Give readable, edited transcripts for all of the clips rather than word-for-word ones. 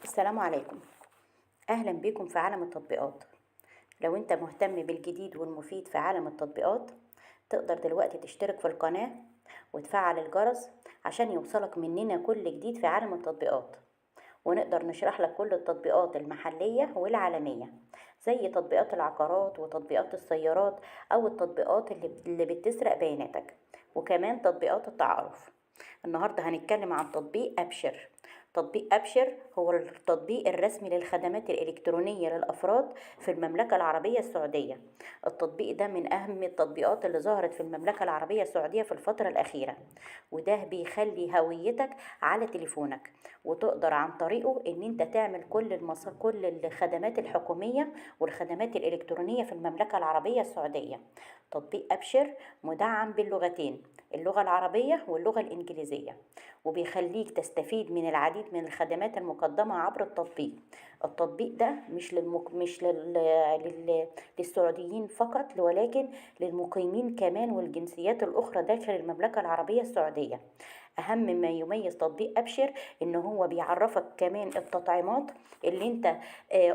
السلام عليكم، اهلا بكم في عالم التطبيقات. لو انت مهتم بالجديد والمفيد في عالم التطبيقات تقدر دلوقتي تشترك في القناة وتفعل الجرس عشان يوصلك مننا كل جديد في عالم التطبيقات، ونقدر نشرح لك كل التطبيقات المحلية والعالمية زي تطبيقات العقارات وتطبيقات السيارات او التطبيقات اللي بتسرق بياناتك، وكمان تطبيقات التعارف. النهاردة هنتكلم عن تطبيق أبشر. تطبيق أبشر هو التطبيق الرسمي للخدمات الإلكترونية للأفراد في المملكة العربية السعودية. التطبيق ده من أهم التطبيقات اللي ظهرت في المملكة العربية السعودية في الفترة الأخيرة، وده بيخلي هويتك على تليفونك، وتقدر عن طريقه إن أنت تعمل كل الخدمات الحكومية والخدمات الإلكترونية في المملكة العربية السعودية. تطبيق أبشر مدعم باللغتين، اللغة العربية واللغة الإنجليزية، وبيخليك تستفيد من العديد من الخدمات المقدمة عبر التطبيق. التطبيق ده مش للسعوديين فقط، ولكن للمقيمين كمان والجنسيات الأخرى داخل المملكة العربية السعودية. أهم ما يميز تطبيق أبشر إن هو بيعرفك كمان التطعيمات اللي أنت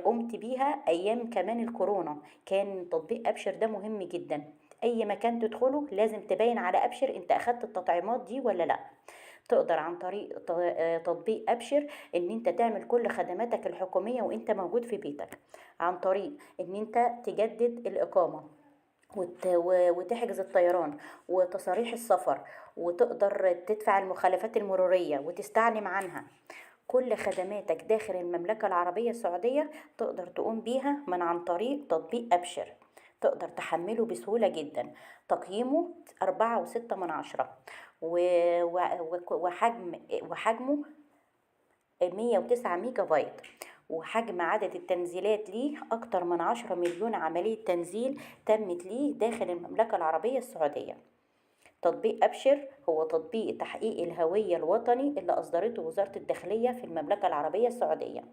قمت بيها أيام كمان الكورونا. كان تطبيق أبشر ده مهم جدا، أي مكان تدخله لازم تبين على أبشر أنت أخدت التطعيمات دي ولا لأ. تقدر عن طريق تطبيق أبشر إن أنت تعمل كل خدماتك الحكومية وأنت موجود في بيتك، عن طريق إن أنت تجدد الإقامة وتحجز الطيران وتصاريح السفر، وتقدر تدفع المخالفات المرورية وتستعلم عنها. كل خدماتك داخل المملكة العربية السعودية تقدر تقوم بيها من عن طريق تطبيق أبشر. تقدر تحمله بسهولة جدا. تقييمه 4.6 وحجمه 109 ميجا بايت، وحجم عدد التنزيلات ليه أكتر من 10 مليون عملية تنزيل تمت ليه داخل المملكة العربية السعودية. تطبيق أبشر هو تطبيق تحقيق الهوية الوطني اللي أصدرته وزارة الداخلية في المملكة العربية السعودية،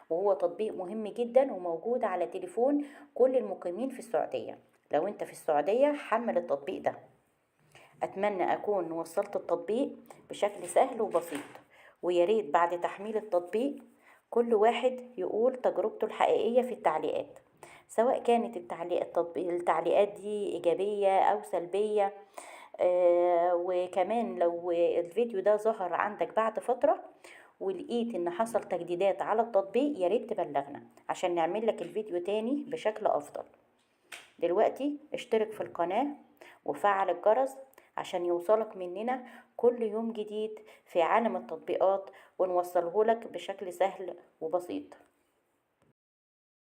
وهو تطبيق مهم جدا وموجود على تليفون كل المقيمين في السعودية. لو انت في السعودية حمل التطبيق ده. أتمنى أكون وصلت التطبيق بشكل سهل وبسيط، وياريت بعد تحميل التطبيق كل واحد يقول تجربته الحقيقية في التعليقات، سواء كانت التعليقات دي إيجابية أو سلبية. وكمان لو الفيديو ده ظهر عندك بعد فترة ولقيت إن حصل تجديدات على التطبيق ياريت تبلغنا عشان نعمل لك الفيديو تاني بشكل أفضل. دلوقتي اشترك في القناة وفعل الجرس عشان يوصلك مننا كل يوم جديد في عالم التطبيقات، ونوصله لك بشكل سهل وبسيط.